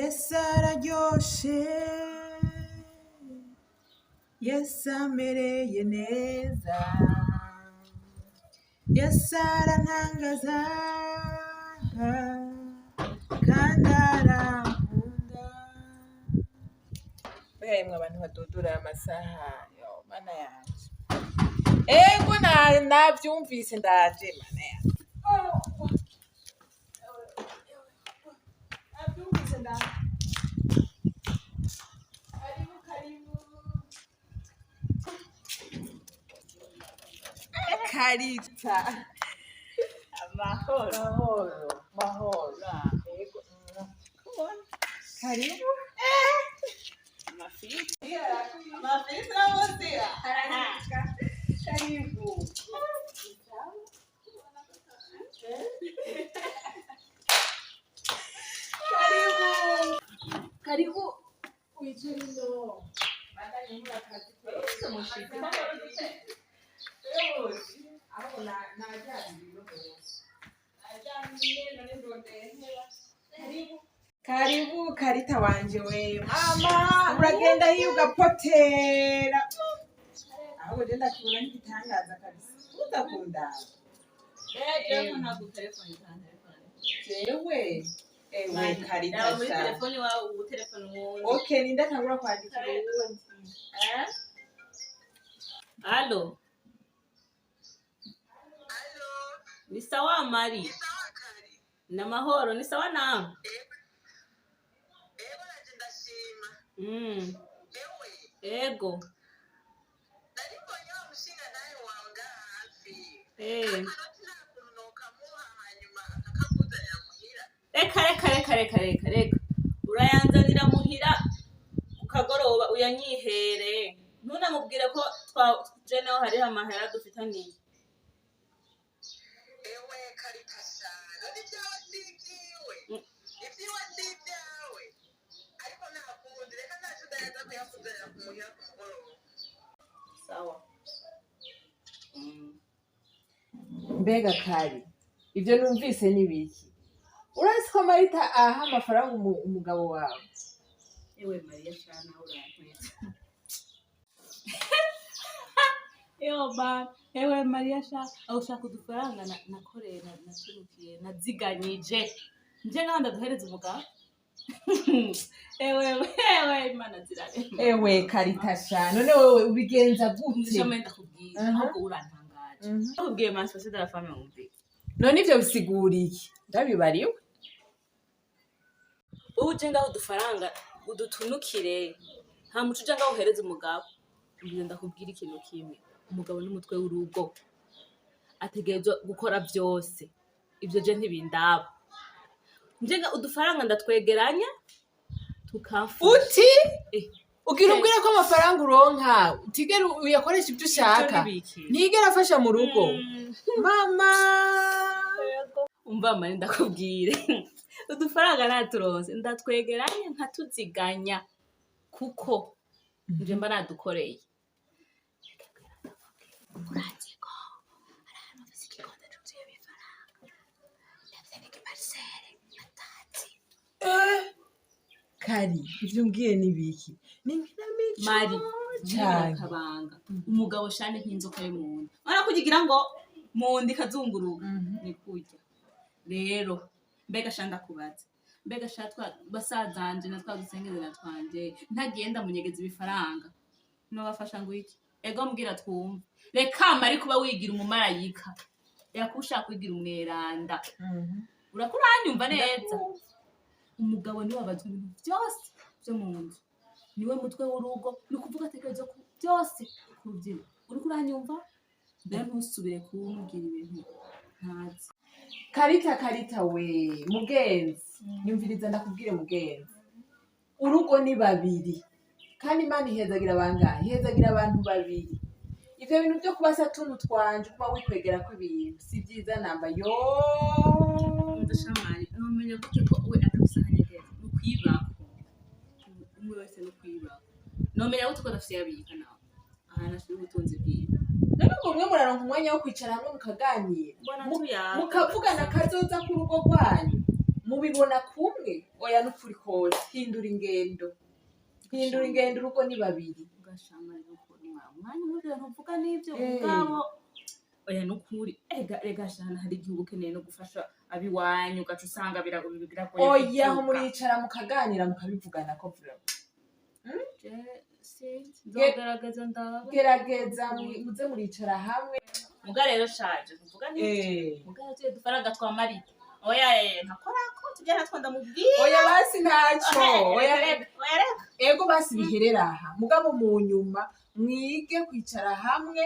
Yesu araryoshe, Yesu amereye neza, Yesu arantangaza kandi arankunda. Oya yemwe, abantu badudura aya masaha, yo Mana yanje! Ego, navyumvise, ndaje. Mana yanje, navyumvise, ndaje. Karibu, karibu. Karita. Amahoro. Mahoro, mahoro. Ego. Kubona. Karibu. Amafiliti. Amafiliti na. Karibu. Karibu. Karibu. Wicare ino. Bandanye nkora akazi kose, mushitsi. Aho najyanye no munsi. Najyanye none ndondeye intebe. Karibu. Karibu Karita wanje we. Mama, uragenda hiyo ugapotera. Ahubwo je ndakubona nk'igitangaza kabisa. Udakunda. Ntabwo telefone telefone. Jewe. Ewe Karita Muri sha. Telefone wawe ubu telefone wundi. Okay, ninde atangura kwandikira uwundi? Eh? Allo. Ni sawa Mari. Ni amahoro, ni sawa nawe? Ego, nanje ndashima. Ewe. Ego. Nari mbonye wa mushinga nawe wawe ngaha hafi. Akanoti nta kuntu nokamuha hanyuma akakakuzanira muhira? Reka, reka, reka, reka, reka, reka. Urayanzanira muhira ku kagoroba uyanyihere. Ntunamubwire ko twaje naho hariho amahera dufitaniye. Ewe Karita sha, none ibyawe si ibyiwe? Ibyiwe si ibyawe? Ariko nta kundi, reka ntaco ndayaza kuyakuzanira ku muhira ku mugoroba. Sawa. Mbega Kari, ibyo numvise ni biki? Urazi ko Marita aha amafaranga umugabo wawe? Ewe Mariya sha, nawe urantwetse. Yo ba, ewe Mariya sha, aho ushaka udufaranga nakoreye, naturukiye, naziganyije. Nje ngaho ndaduhereza umugabo. Ewe, ewe, Imana zirarema. Ewe Karita sha, none wewe ubigenza gute? Ndishome ndakubwira, ahubwo urantangaje. Ndakubwiye emancipation de la femme wumve. None ivyo bisigura iki? Ndabibariwe. Wowe uje ngaho udufaranga udutunukire, nta muco uje ngaho uhereza umugabo. Mbwira ndakubwira ikintu kimwe: umugabo n'umutwe w'urugo, ategerezwa gukora vyose. Ivyo je ntibindaba. Nje nga udufaranga ndatwegeranya tukamfasha. Uti? Eh. Ugira umbwire ko amafaranga uronka utigera uyakoresha ibyo ushaka? Ivyo nibiki? Ntigera afasha mu rugo? Mama. Umva mari ndakubwire, udufaranga naturonse ndatwegeranya nkatuziganya kuko nje mba nadukoreye. Urazi ko hari ahantu bafise igikonde cuzuye ibifaranga, ndafise n'igiparisere batazi. Kari, ivyo umbwiye ni biki? Ni inkinamico? Mari. Cane. Akabanga, umugabo shane nk'inzoka yo munda, urabona ko ugira ngo munda ikazunguruka. Ni kurya rero. Mbega sha ndakubaza, mbega sha twa basazanje na twa dusengezana twanje ntagenda munyegeza ibifaranga, nobafasha ngo iki? Ego, mbwira twumve. Reka mari kuba wigira umumarayika, reka kuba ushaka kwigira umweranda. Urako uranyumva neza? Umugabo niwe abazwa ibintu byose byo mu nzu, niwe mutwe w'urugo, ni ukuvuga atekereza ku byose kubyina. Uriko uranyumva rero? Ntusubire kumbwira ibintu ntazi. Karita, Karita we, mugenzi, nyumviriza ndakubwire mugenzi. Urugo ni babiri, kandi Imana ihezagira bangahe? Ihezagira abantu babiri. Ivyo bintu vyo kubasa tuntu twanje kuba wikwegera ko ibintu si vyiza namba yo. Ndashamari numenya gute ko we atafise akanyegeza? Ni ukwibako, umwe wese ni ukwibako. Nomenya gute ko adafise yabika nawe ahantu ashira ubutunzi bwiwe? None ubwo mwe muraronka umwanya wo kwicara hamwe mukaganira? Mbona tuyaga. Mukavugana kazoza k'urugo rwanyu, mubibona kumwe? rimwe. Oya, n'ukuri kose, hindura ingendo, hindura ingendo, urugo ni babiri. Ugashanga rero ukuri mwanya umubwira ntuvuga n'ibyo. mugabo Oya, nukuri, ega rega shana, hari igihe uba ukeneye no gufasha abiwanyu, ugaca usanga biragoye Oya, aho kuvyuka. muricara mukaganira, mukabivugana ko vraiment. Je sinzi, nzogerageza ndabe. Gerageza muze muricara hamwe. Muga rero shaje ntuvuga n'ibyo. Muga tuye dufaranga twa Marita, oya, ntakorako tujya natwo ndamubwira. Oya, basi ntacyo, oya. Reka, oya, reka. Ego, basi biherera aha, mugabo mu nyuma mwige kwicara hamwe,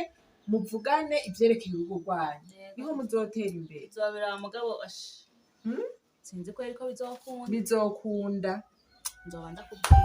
muvugane ivyerekeye urugo rwanyu, niho muzotera imbere. Nzobera mugabo ash. Sinzi ko ariko bizokunda. Bizokunda. Nzoba ndakubwira.